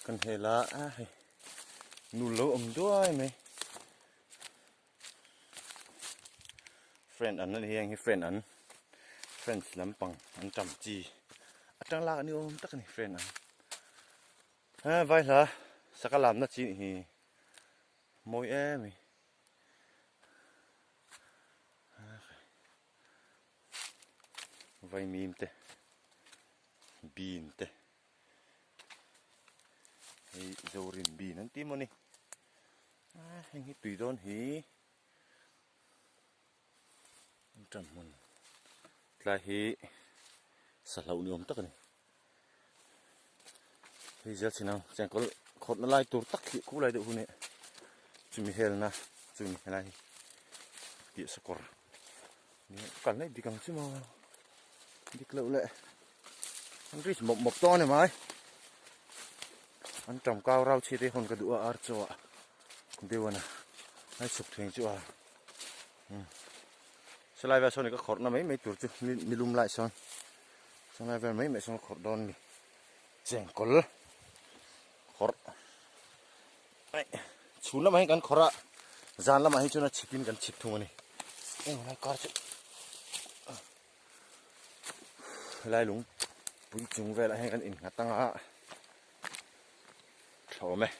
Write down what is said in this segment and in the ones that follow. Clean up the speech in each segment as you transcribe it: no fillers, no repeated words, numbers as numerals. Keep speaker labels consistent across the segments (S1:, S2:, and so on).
S1: Kan hel a a hei nu lo awm duai mai friend an ani heng hi friend an friends lampang an tam chi atang lak ani awm tak ani friend an ha vai hla saka lamna chi hi mawi em mai vaimim te bean te hei zorin bean an ti maw ni heng hi tui dawn hi an tan hmun tlai hi sahloh ni awm tak a ni hei zel chin ang chengkawl khawrhna lai tur tak hi khu lai deuh hun hi chumi helna chumi helai hi tih sakawr kal mai dik ang chu maw dik loh leh an ri mawp mawp tawh a ni mai an tam kau rau chhi te hawn ka duh a ar chaw ah deuh a na ai chhuk theng chu a salai vel sawn ka khawrh na mai mai tur chu nilum lai sawn salai vel mai mai sawn ka khawrh dawn a ni chengkawl khawrh Chhun lamah hian kan khawrh a, zan lamah hi chuan a chhip in kan chhip thung a ni. Eng lai kar chu helai lung pui chung velah hian kan innghat ang a, thlawm e.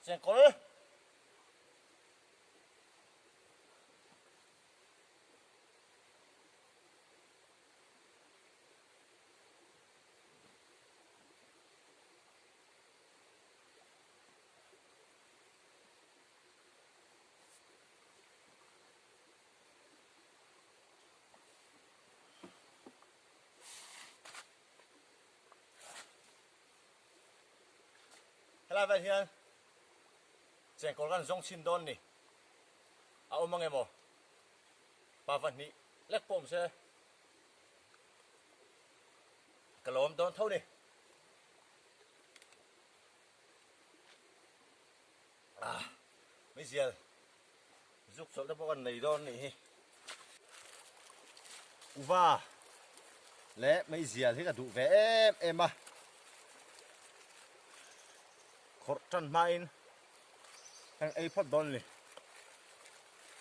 S1: Chengkawl. Helai vel hian chengkawl kan zawng chhin dawn ni. A awm ang emaw? Pa pahnih lek pawh awm se ka lo awm dawn tho ni. Ah, meizial zuk chawlh te pawh kan nei dawn nih hi. Uva leh meizial hi ka duh ve em em a. Khawrh tan hmain heng ei phawt dawn ni.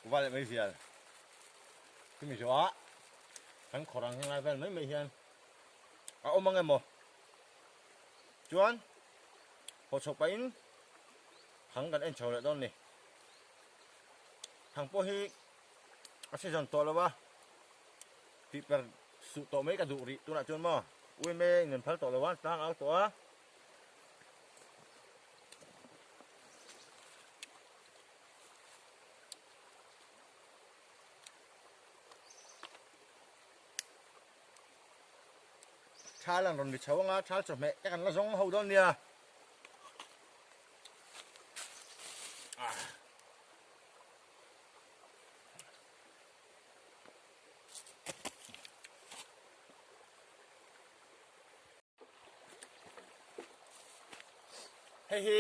S1: Uva leh meizial chumi zawhah kan khawrh ang henglai vel mai mai hian a awm ang emaw chuan haw chhoh pahin thang kan en chho leh dawn ni. Thang pawh hi a season tawh lo a, tih per suh tawh mai ka duh rih tunah chuan maw uime in an phal tawh lo a, tlang au tawh a. Thal an rawn ri chho anga thal chawhmeh te kan la zawng ho dawn nia. Hei hi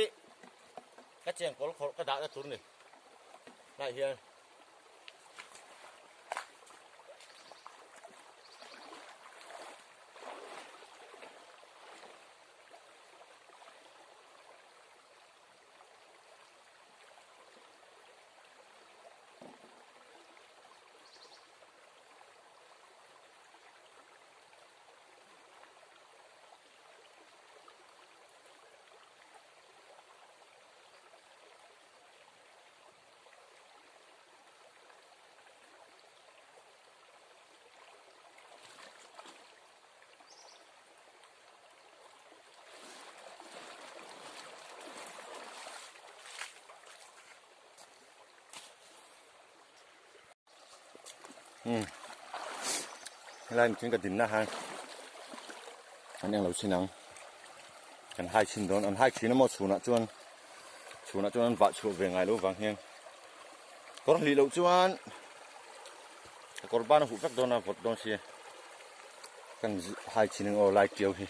S1: ka chengkawl khawrh ka dahna tur ni tlaiah hian Helai mihring ka dinna han an englo chin ang kan hai chhin dawn an hai thin a maw chhunah chuan chhunah chuan an vah chhuah ve ngai lo vang hian kawr hlih loh chuan ka kawr ban a huh vek dawn a vawt dawn sia kan hai chhin ang aw lai tiau hi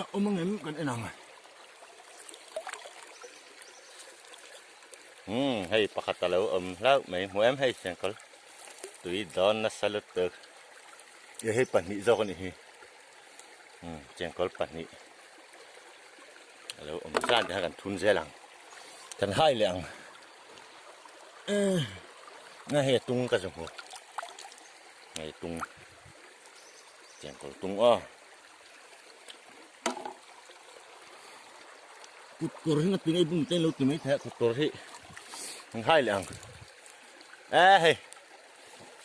S1: a awm ang em kan en ang. Umm hei pakhat a lo awm hlauh mai hmu em hei chengkawl tui dawn nasa lutuk e hei pahnih zawk a nih hi umm chengkawl pahnih a lo awm zan te kha kan thun zel ang kan hai leh ang eee hei a tung ka zu hmu hei tung chengkawl tung aw. Kut kawr hi ngatin ei bung te lo ti mai thei a kut kawr hi an hai leh ang e hei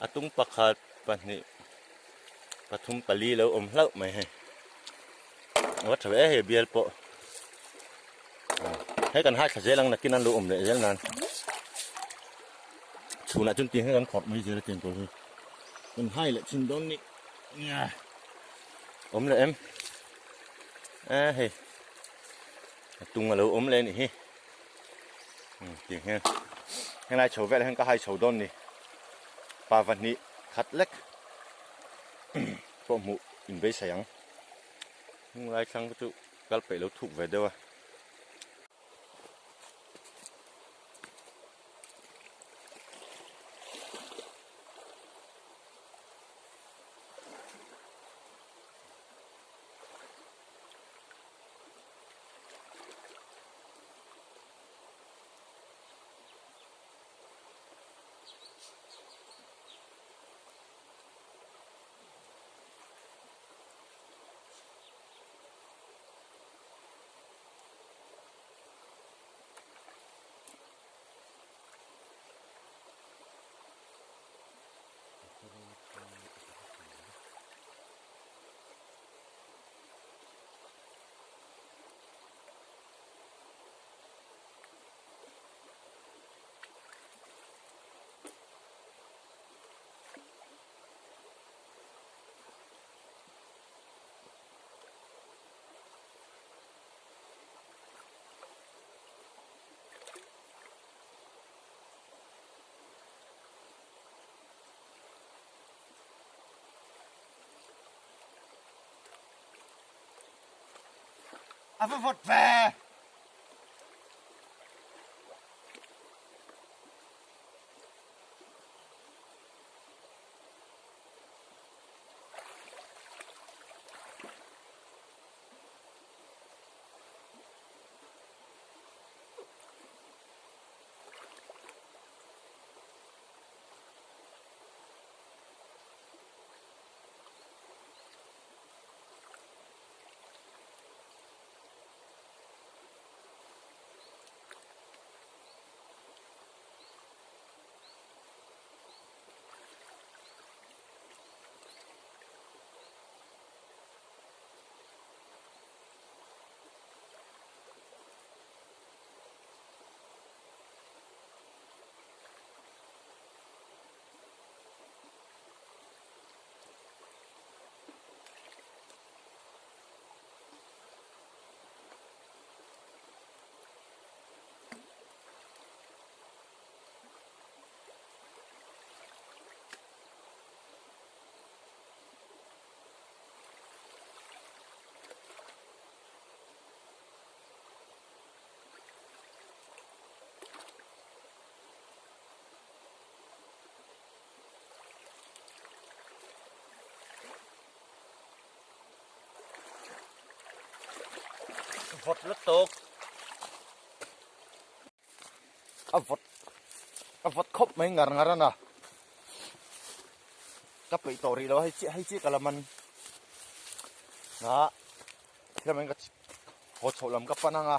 S1: a tung pakhat pahnih pathum pali lo awm hlauh mai hei a va tha ve e hei bial pawh hei kan hai thla zel ang nakin an lo awm leh zel nan chhunah chuan tiang hi kan khawrh mai zel a tiang kawr hi kan hai leh chhin dawn ni awm leh em a hei a tung a lo awm leh a nih hi tiang hian helai chho velah hian ka hai chho dawn ni pa vahnih khat lek pawh hmuh inbeisai ang hnung lai thlang te chu kal peih lo thuk ve deuh a. A va vawt ve! Vawt lutuk a vawt a vawt khawp mai ngar ngar a na ka peih tawh rih lo hei chiah hei chiah ka la man a thil ka haw chhoh lam ka pan ang a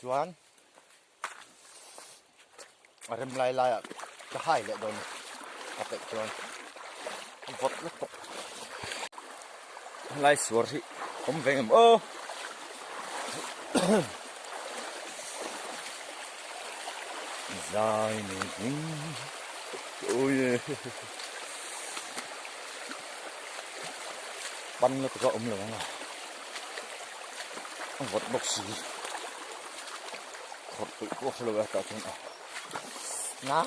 S1: chuan a rem lai lai ah ka hai leh dawn a peih chuan a vawt lutuk helai suar hi awm ve ngem aw zai ni hming. Ui Pan na taka awm lo ang a A vawt bawk si Khawrh peih pawh a hre lo e tah chuan a Na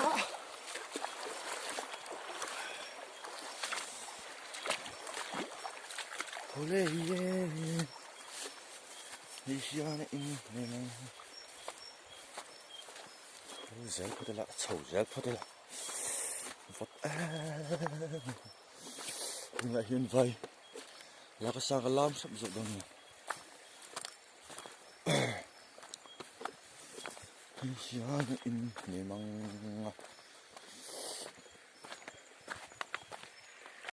S1: Hule ye Hei hian in hnem ang. Kal zel phawt ila, chho zel phawt ila. Vawt em. Tunah hian vai laka sang ka lam hrep zawk dawn nia. Hei hian in hnem ang a.